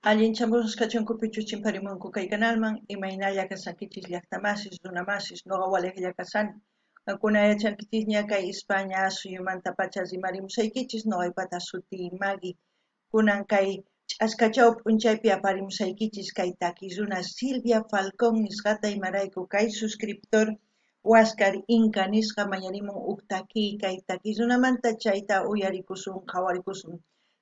Allinchamusqas kachunku pichus chimparimunku kay kanalman, imaynalla kashankichis llaqtamasis, runamasis, noqa walejlla kashani. Qankuna yachankichisña kay España suyumantapacha rimarimusaykichis, noqaypata sutiy Magui. Kunan kay ch'askachaw p'unchaypi aparimusaykichis kay taki runa Silvia Falcón nisqata imarayku kay suscriptor Huáscar Inca nisqa mañarimun uj takiy kay taki runamanta chayta uyarikusun qhawarikusun.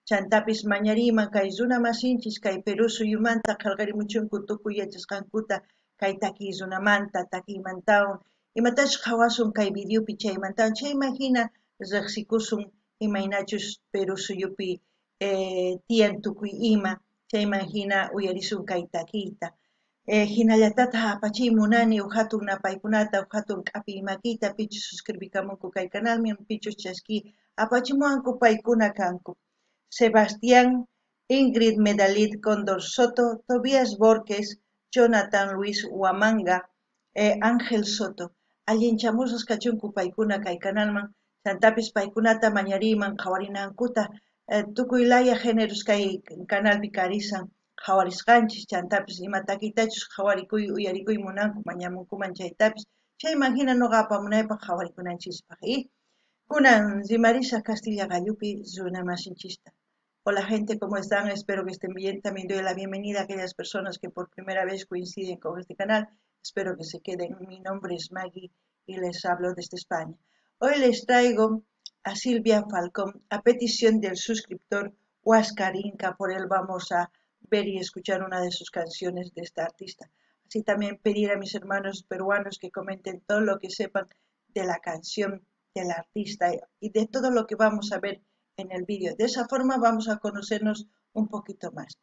Chantapis mañariyman kay runa masinchis kay Perú suyumanta qhelqarimuchunku tukuy yachasqankuta kay takiy runamanta takiymantawan imatachus qhawasun kay videopi chaymantawan chayman hina riqsikusun imaynachus Perú suyupi tiyan tukuy ima chayman hina uyarisun kay takiyta. Hinallatataj apachiy munani uj hatun napaykunata uj hatun k'apiy makiyta pichus suscribikamunku kay canalman pichus chaskiy apachimuwanku paykuna kanku. Sebastián, Ingrid Medalit Cóndor Soto, Tobías Borges, Jonathan Luis Huamanga, Ángel Soto. Allinchamusqas kachunku paykuna kay canalman, chantapis paykunata mañariyman qhawarinankuta tukuy laya géneros kay canalpi karisan qhawarisqanchis, chantapis ima takiytachus qhawarikuy uyarikuy munanku mañamunkuman chaytapis, chayman hina noqa apamunaypaq qhawarikunanchispaq. Kunan rimarisaq Castilla qallupi runa masinchista. Hola gente, ¿cómo están? Espero que estén bien. También doy la bienvenida a aquellas personas que por primera vez coinciden con este canal. Espero que se queden. Mi nombre es Maggie y les hablo desde España. Hoy les traigo a Silvia Falcón a petición del suscriptor Huáscar Inca. Por él vamos a ver y escuchar una de sus canciones de esta artista. Así también pedir a mis hermanos peruanos que comenten todo lo que sepan de la canción del artista y de todo lo que vamos a ver en el vídeo. De esa forma vamos a conocernos un poquito más.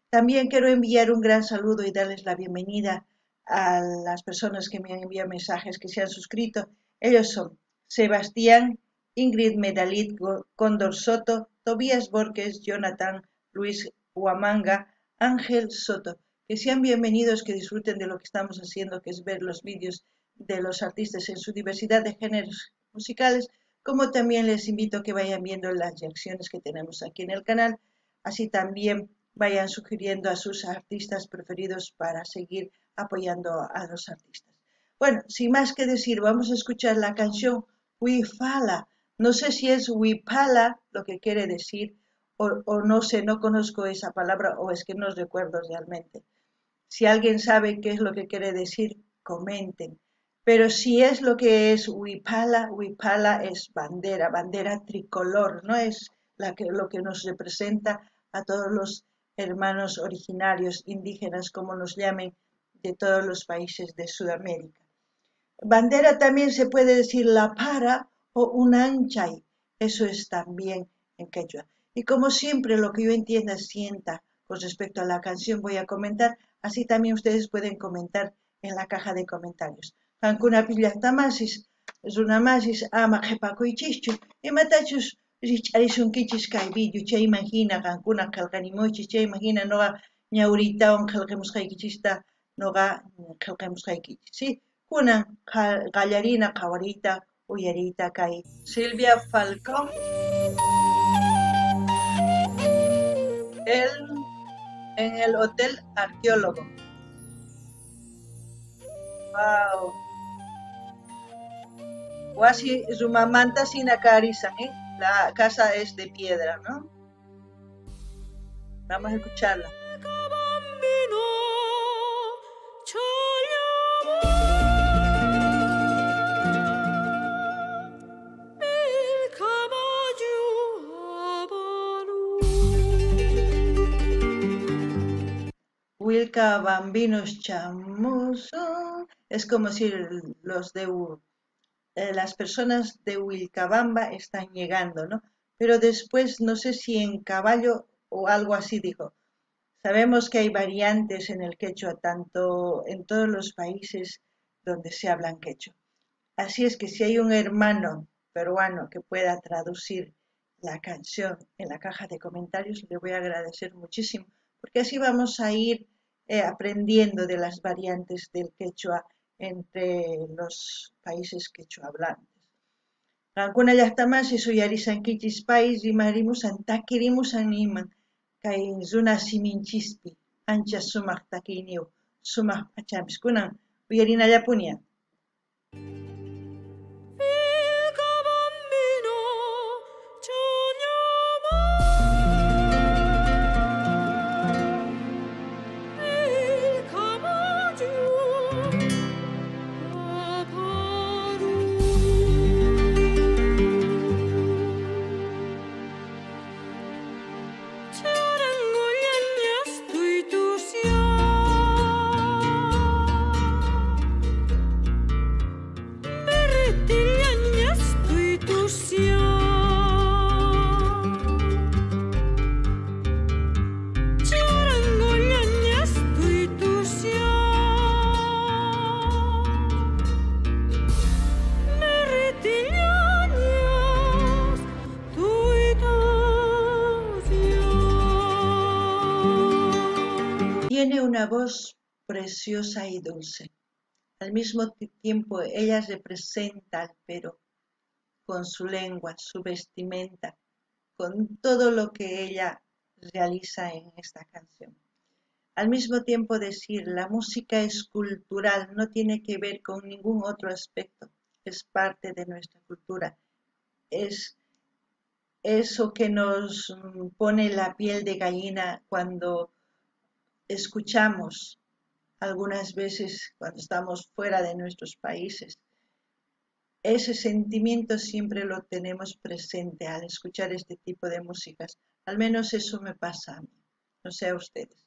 También quiero enviar un gran saludo y darles la bienvenida a las personas que me han enviado mensajes, que se han suscrito. Ellos son Sebastián, Ingrid Medalit Cóndor Soto, Tobías Borges, Jonathan Luis Huamanga, Ángel Soto. Que sean bienvenidos, que disfruten de lo que estamos haciendo, que es ver los vídeos de los artistas en su diversidad de géneros musicales, como también les invito a que vayan viendo las reacciones que tenemos aquí en el canal, así también vayan sugiriendo a sus artistas preferidos para seguir apoyando a los artistas. Bueno, sin más que decir, vamos a escuchar la canción Wiphala. No sé si es Wiphala lo que quiere decir, o no sé, no conozco esa palabra, o es que no recuerdo realmente. Si alguien sabe qué es lo que quiere decir, comenten. Pero si es lo que es Wiphala, Wiphala es bandera, bandera tricolor, ¿no? Es lo que nos representa a todos los hermanos originarios, indígenas, como nos llamen, de todos los países de Sudamérica. Bandera también se puede decir la para o unanchay, eso es también en quechua. Y como siempre, lo que yo entienda, sienta con respecto a la canción voy a comentar, así también ustedes pueden comentar en la caja de comentarios. Qankunapis llaqtamasis, runamasis, ama qhipakuychischu, imatachus rikch'arisunkichis kay video, chayman hina qankuna qhelqanimuychis, chayman hina noqa ñawriytawan qhelqamusqaykichista noqa qhelqamusqaykichis, ¿sí? Kunan qallarina qhawariyta uyariyta kay Silvia Falcón. Él en el Hotel Arqueólogo. Wow. Wasi rumamanta sinakarisan, ¿eh? La casa es de piedra, ¿no? Vamos a escucharla. Wilca Bambinos Chamuso. Es como si las personas de Wilcabamba están llegando, ¿no? Pero después, no sé si en caballo o algo así dijo. Sabemos que hay variantes en el quechua, tanto en todos los países donde se hablan quechua. Así es que si hay un hermano peruano que pueda traducir la canción en la caja de comentarios, le voy a agradecer muchísimo, porque así vamos a ir aprendiendo de las variantes del quechua entre los países quechua hablantes. Qankuna llaqtamasis uyarisankichis pay rimarimusan takirimusan niman. Kay runa siminchispi ancha sumaq takiyniyuq, sumaq p'achanpis. Kunan uyarinallapuni. Tiene una voz preciosa y dulce. Al mismo tiempo, ella representa al Perú con su lengua, su vestimenta, con todo lo que ella realiza en esta canción. Al mismo tiempo decir, la música es cultural, no tiene que ver con ningún otro aspecto, es parte de nuestra cultura, es eso que nos pone la piel de gallina cuando escuchamos algunas veces cuando estamos fuera de nuestros países. Ese sentimiento siempre lo tenemos presente al escuchar este tipo de músicas. Al menos eso me pasa a mí, no sé a ustedes.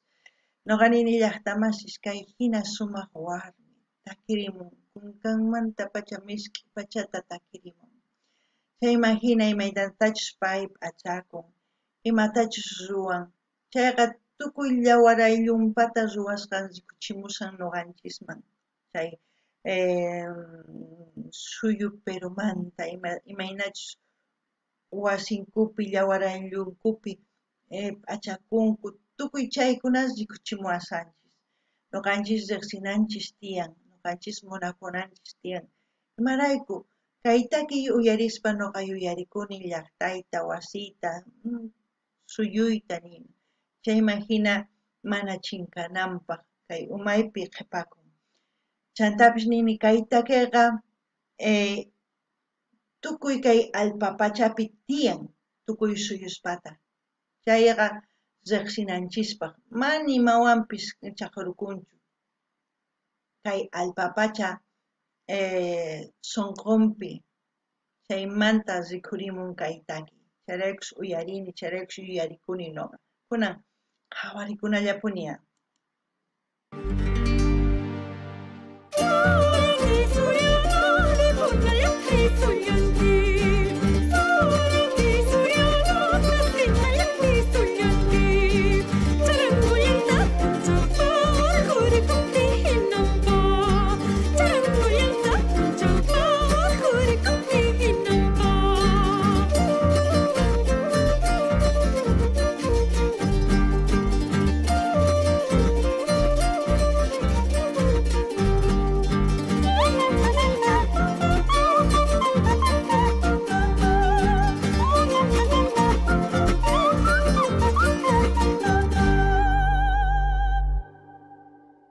Noqanini llaqtamasis kay hina sumaq warmi takirimun, kunkanmanta pacha misk'i pachata takirimun. Chayman hina imaynatachus pay p'achakun, imatachus ruwan, chayqa tukuy llawarayllunpata ruwasqan rikuchimushan noqanchisman. Chay suyu Perumanta imaynachus wasinkupi llawarayllunkupi p'achakunku, tukuy chaykunas rikuchimuwasanchis. Noqanchis riqsinanchis tiyan, noqanchis munakunanchis tiyan. Imarayku kay takiy uyarispa noqa yuyarikuni llaqtayta, wasiyta, suyuyta nima. Chayman hina mana chinkananpaq kay umaypi qhipakun. Chantapis nini kay takiqa tukuy kay allpa pachapi tiyan, tukuy suyuspata. Chayqa riqsinanchispaq, mana imawanpis chaqrukunchu. Kay allpa pacha sunqunpi chaymanta rikhurimun kay takiy. Chayraykus uyarini, chayraykus yuyarikuni noqa. Kunan qhawarikunallapuni.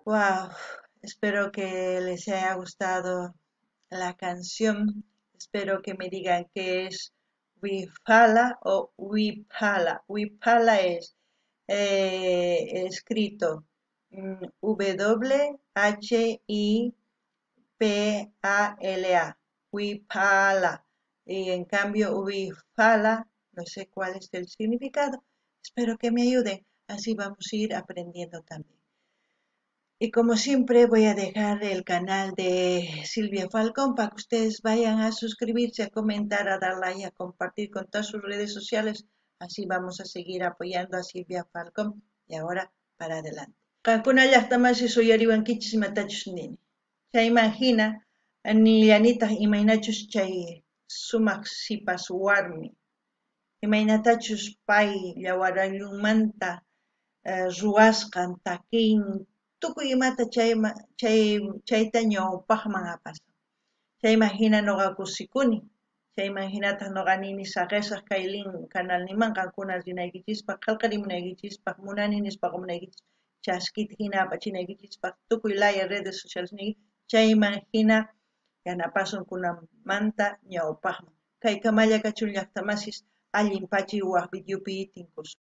Wow, espero que les haya gustado la canción. Espero que me digan qué es Wiphala o Wiphala. Wiphala es escrito W-H-I-P-A-L-A, Wiphala. Y en cambio Wiphala, no sé cuál es el significado. Espero que me ayuden, así vamos a ir aprendiendo también. Y como siempre voy a dejar el canal de Silvia Falcón para que ustedes vayan a suscribirse, a comentar, a dar like, a compartir con todas sus redes sociales. Así vamos a seguir apoyando a Silvia Falcón y ahora para adelante. Qankuna llaqtamasi uyariwankichis imatachus nini. Chayman hina nillanitaq imaynachus chay sumaq sipas warmi. Imaynatachus pay llawarallunmanta ruwasqan takin tukuy imata chayta ñawpaqman apasan. Chayman hina noqa kusikuni. Chayman hinataq noqa nini saqesaq kay link canalniman qankuna rinaykichispaq, qhelqarimunaykichispaq, munani nispa qomunaykichispaq, chaskita hina apachinaykichispaq, tukuy laya redes sociales chayman hina yanapasun kunanmanta ñawpaqman. Kay kamalla kachun llaqtamasis, allin pachi waq videopi tinkusun.